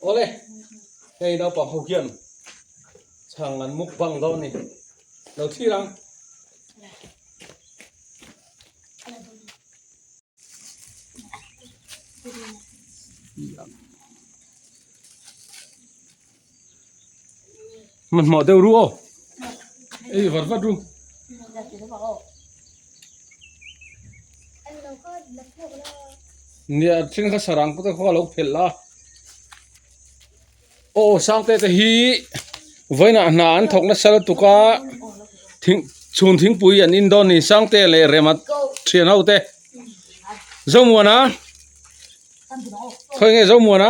Awle, hei naupang ho hian chhang an mukbang dawn a ni. Lo thlir ang. Hmanhmawh deuh ru aw. Ei vat vat ru. Nia then kha sarang pawh te khaw a lo phelh a. Aw Sangte te hi vawiinah hna an thawk nasa lutuk a thing chhun thingpui an in dawn a ni Sangte leh Rema thian ho te Zomuana khawi nge Zomuana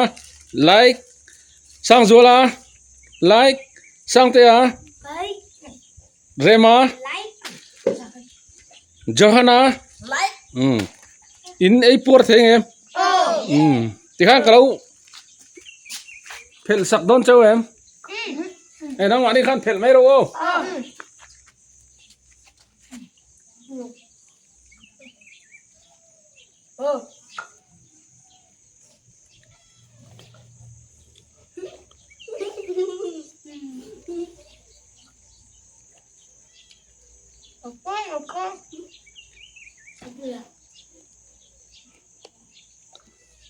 like Sangzuala like Sangtea Rema Johana umm in ei puar thei ang em umm tikhan ka lo phelh sak dawn cheu em e nangmah ni khan phelh mai rawh aw.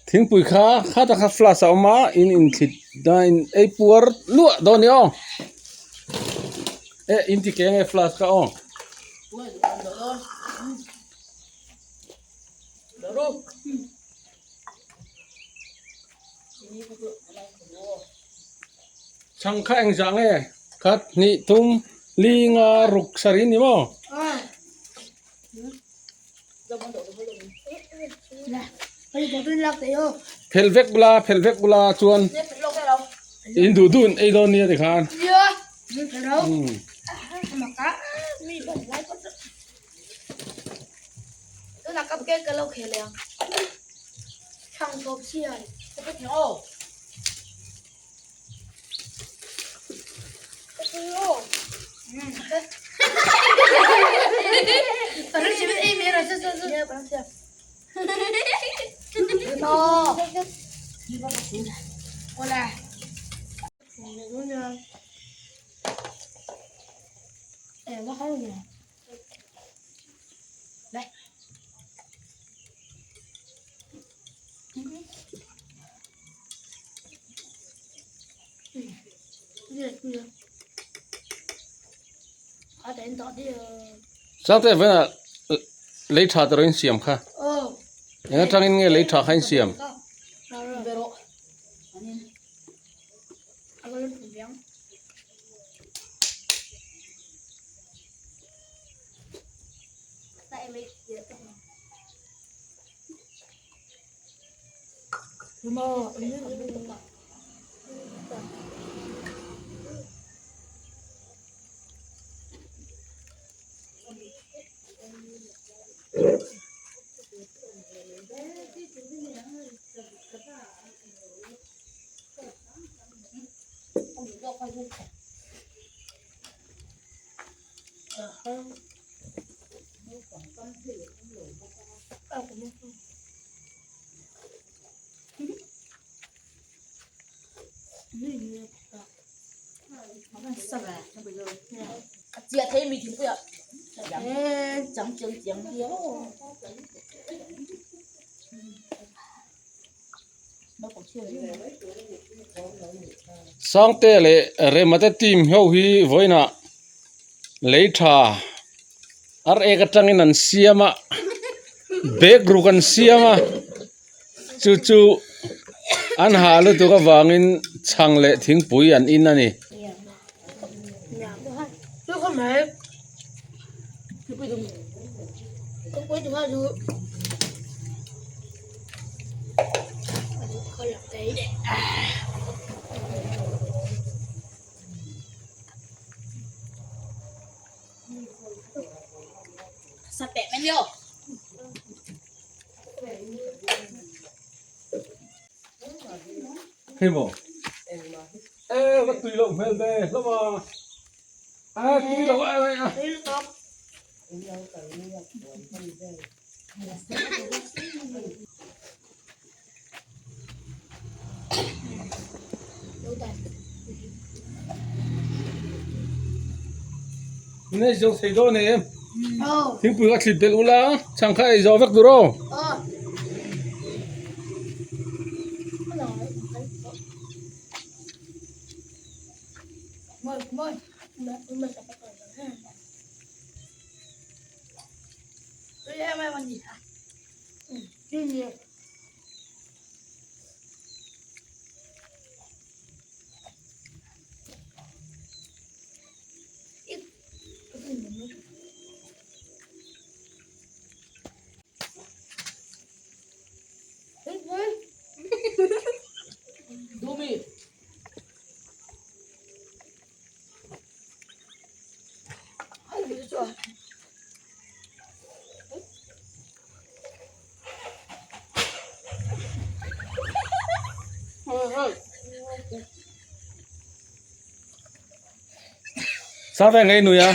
Thingpui kha khata kha flask a awm a in inthlit a in ei puar luah dawn a ni aw eh in ti ke nge flask kha aw. Chhang kha engzah nge khat hnih thum li nga ruk sarih a ni maw? Phelh vek bula phelh vek bula chuan in duh duh in ei dawn nia tikhan. Sangte vena lei tha te rawh in siam kha eng atangin nge lei tha kha in siam. Sangte leh Remate team ho hi vawiinah lei tha ar ek atangin an siam a bag ruk an siam a chu chu an hah lutuk avangin chhang leh thingpui an in a ni. Hei maw e va tui loh hmel ve hlawm a a tui loh em em a. Nei zo thei dawn em? Thingpui kha thlit belh ula chhang kha ei zawh vek tur aw. Sao ve ngei nui a?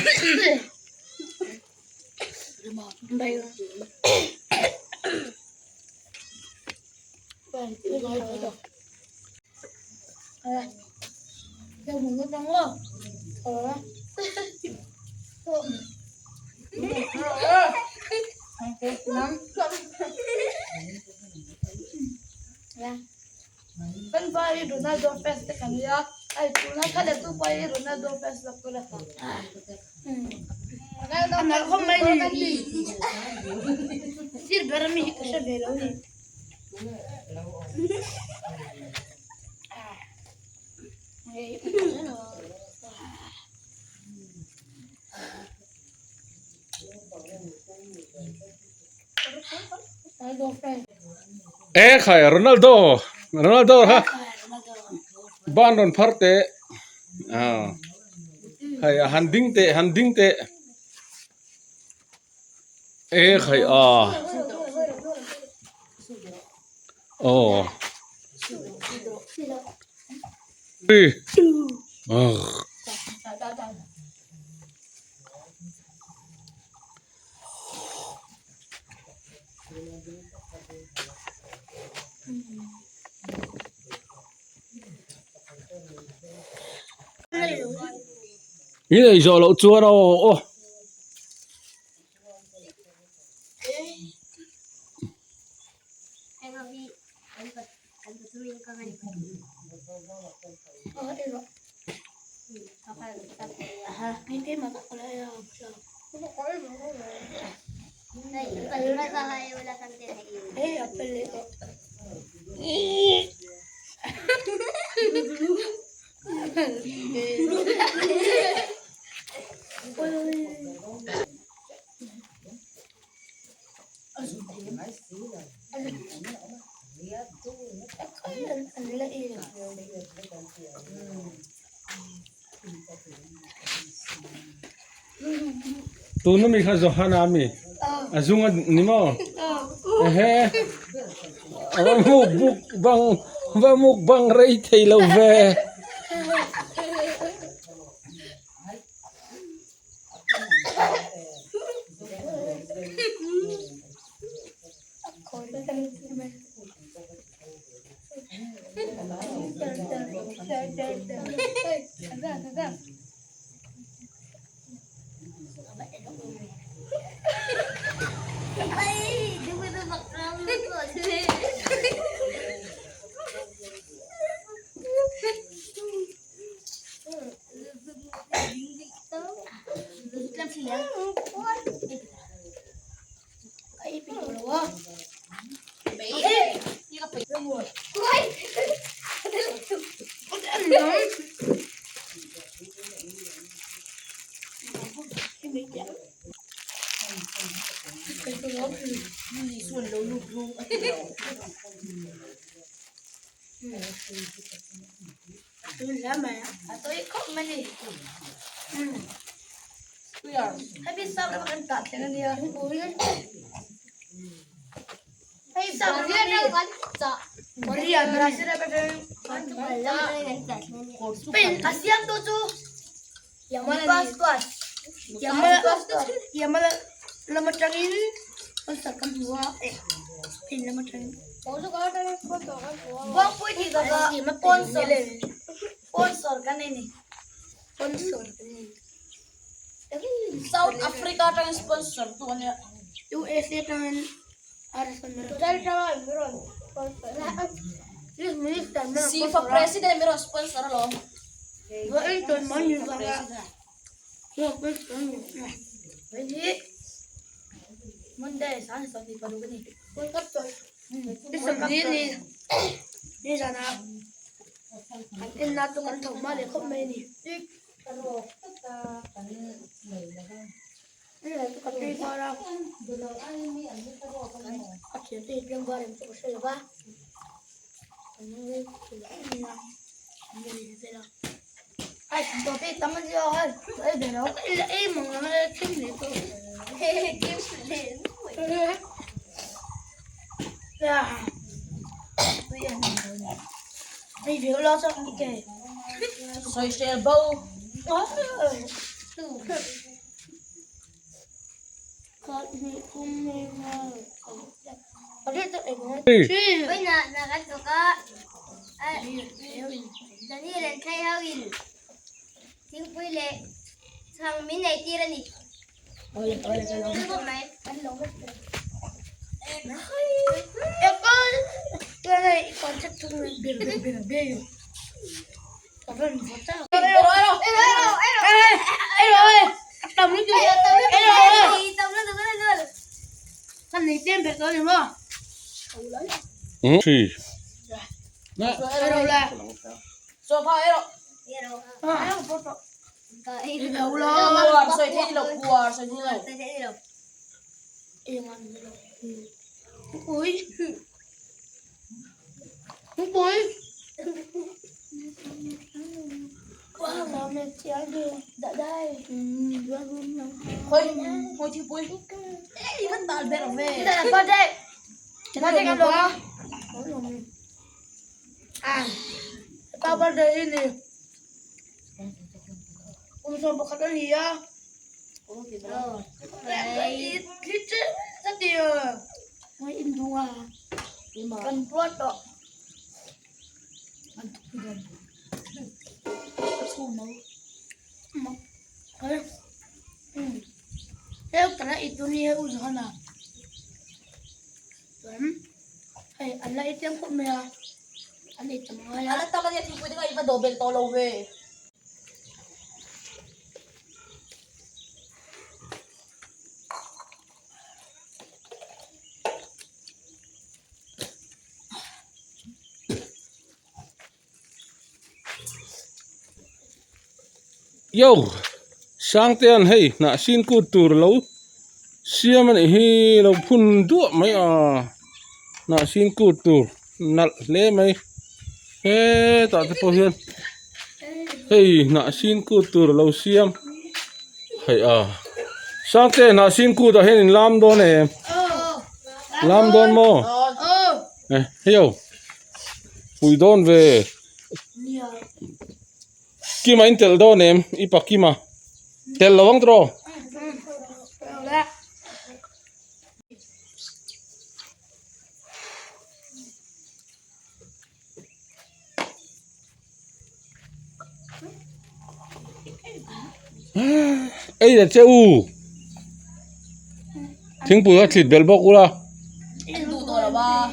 E khai Ronaldo Ronaldo kha ban rawn phar teh ah hei a han ding teh han ding teh e khai a aw I nei zawh loh chuan aw aw. Tuna mi kha Johana ami a zung a ni maw ehe a va muk buk bang va muk bang rei thei lo ve. South Africa atangin sponsor tu a nia. USA atangin FIFA president min rawn sponsor alawm. Sawisel bo. Ala tama niya thingpui te kha i va dawh belh tawh lo ve. Yo! Sangtea'n hei hnah sin kut tur lo siam a nih hi lo phun duah mai a hnah sin kut tur nalh hle mai hetah te pawh hian hei hnah sin kut tur lo siam hei a Sangte hnah sin kut ah hian in lam dawn em lam dawn maw hei aw pui dawn ve. Kima in telh dawn em? I pa Kima. Telh lo ang tawh. Ei la che u. Thingpui kha thlit belh bawk ula. Duh tawh lo a.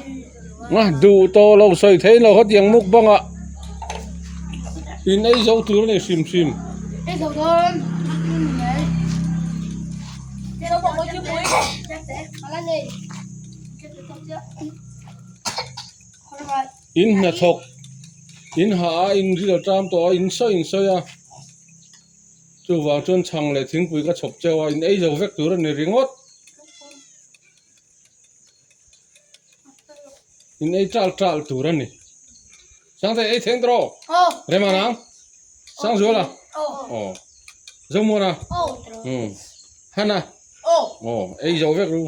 Nga duh tawh lo sawi thei lo hetiang mukbang ah in ei zo tur a ni hrim hrim. Ei zo dawn. In hnathawk in hah a in ril a ṭam tawh a in sawi in sawi a. Chuvang chuan chhang leh thingpui ka chhawp cheu a, in ei zo vek tur a ni ringawt. In ei ṭal ṭal tur a ni. Sangte ei theng tawh rawh. Rema nang? Sangzuala? Aw. Zomuana? Umm. Hana? Aw. Ei zo vek ru.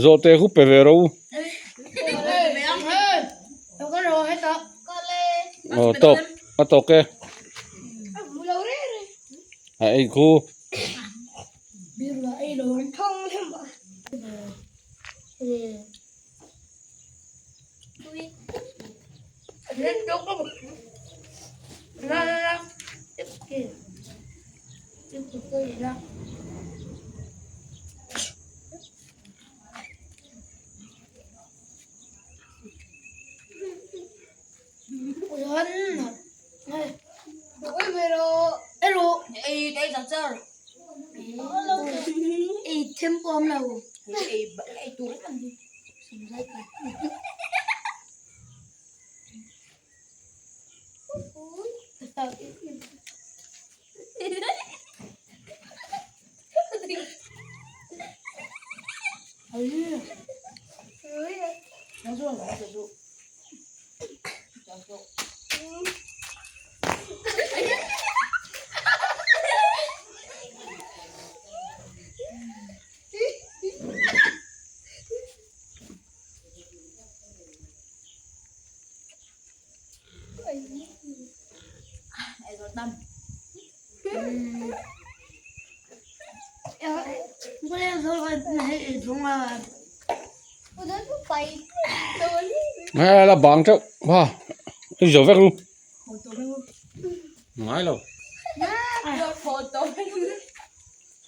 Zawhte khu pe ve ro. Aw tawk a tawk e. A ei khu. Nè là bang teuh va ei zo vek lu ngai lo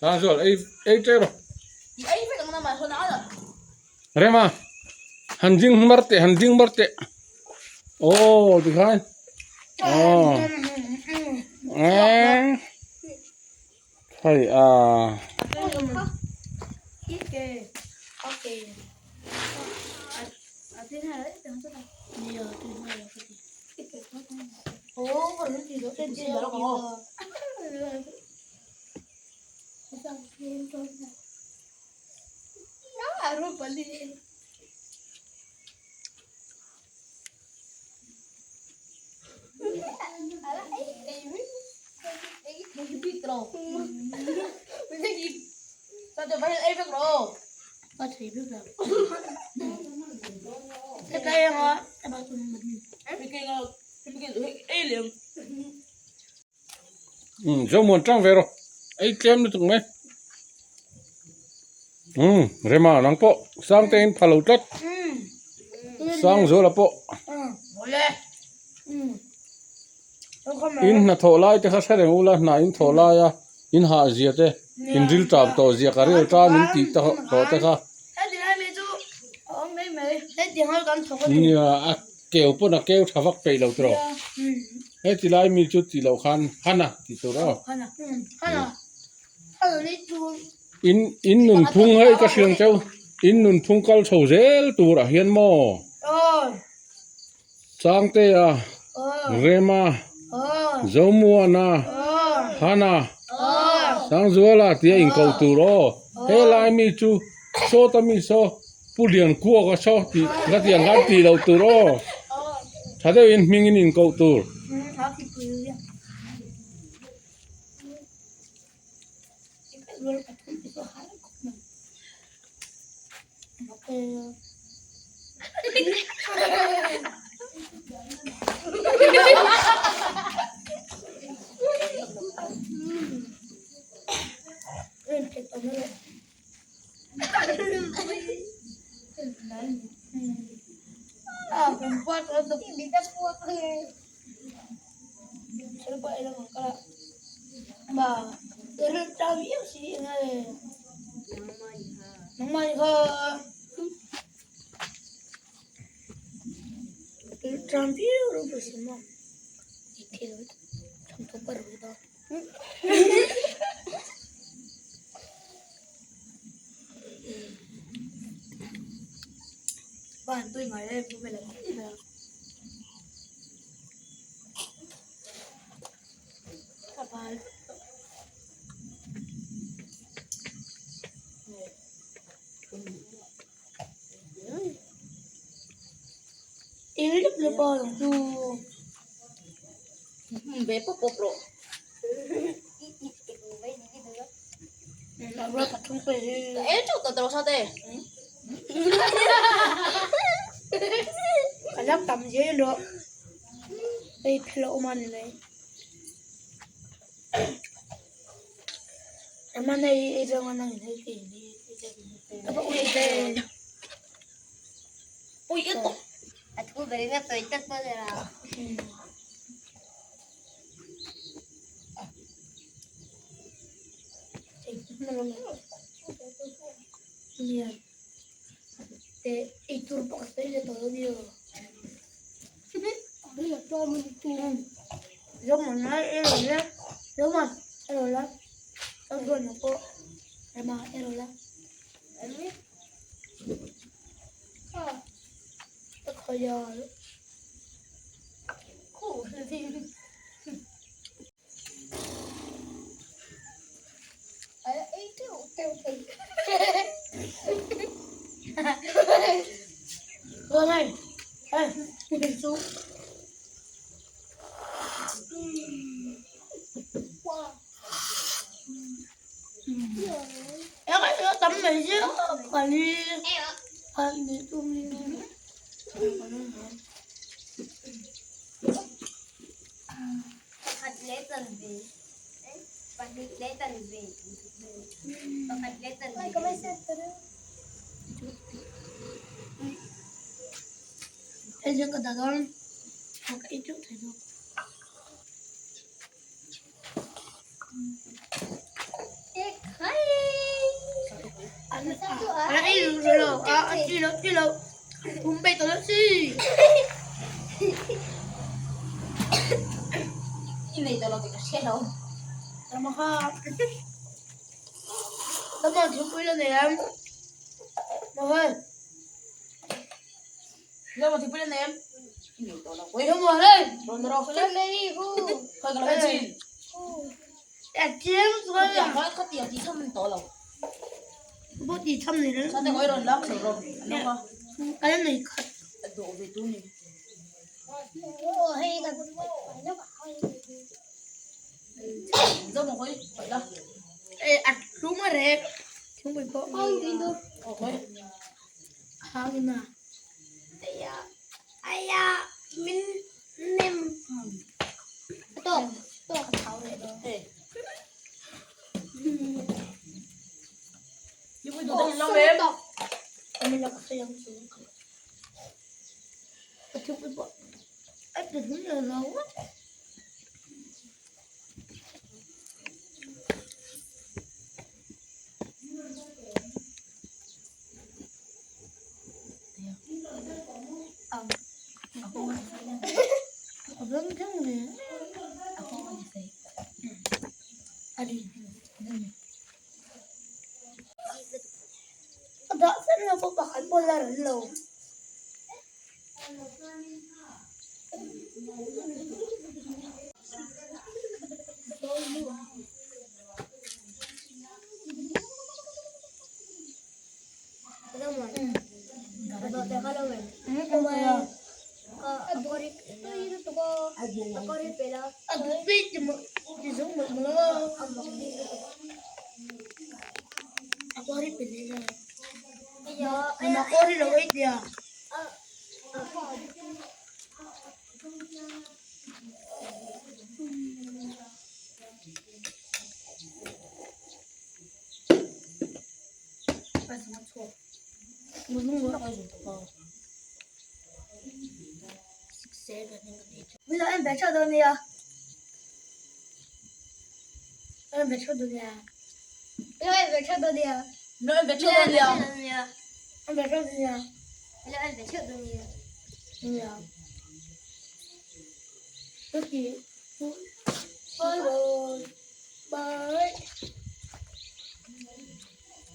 sa zual ei ei teuh rawh rema han ding mar teh han ding mar teh aw tikhan aw hei a. Umm Zomuan tang ve rawh ei tlem lutuk mai umm Rema nang pawh Sangte in pha lo tlat Sangzuala pawh in hnathawh lai te kha hre reng ula hna in thawh lai a in hah zia te in ril tap tawh zia ka ril tan in tih tawh te kha nia a keu pawn a keu tha vak peih lo tawh heti lai mi chu tih loh khan hana tih tur aw in in nunphung hei ka hriang cheu in nunphung kal chho zel tur ah hian maw. Sangtea, Rema, Zomuana, Hana, Sangzuala tia inkoh tur aw. Helai mi chu sawta mi saw Pu Liankuaka saw tih ka ti ang khan tih loh tur aw. Tha deuhin hmingin inkoh tur. Ve pawp pawp rawh. Ka el teuh tawh tawh sate. Ui ê tawh. I nei tawh lo tih ka hria lo. Lo ma thingpui la nei em? I nei tawh lo. Rawn rawh. Khawi ka lo en chin. Khatiang kha khatiang tih tham tawh lo. Sate kawi rawn lak chho rawh. An awm a. A dawh ve tur ni. Zo maw kawi paih la. Aw kawi. Hey. Thingpui duh deuh in lo em?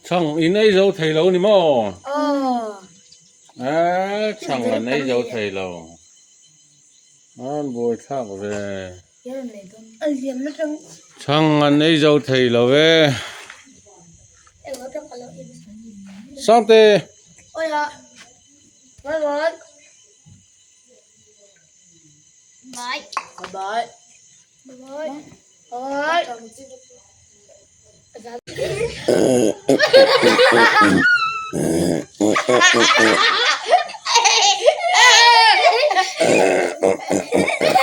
Chhang in ei zo thei lo ni maw? Eee chhang an ei zo thei lo. An buai thlak ve. Chhang an ei zo thei lo e. Sangte. Bye. Bye. Bye. Bye.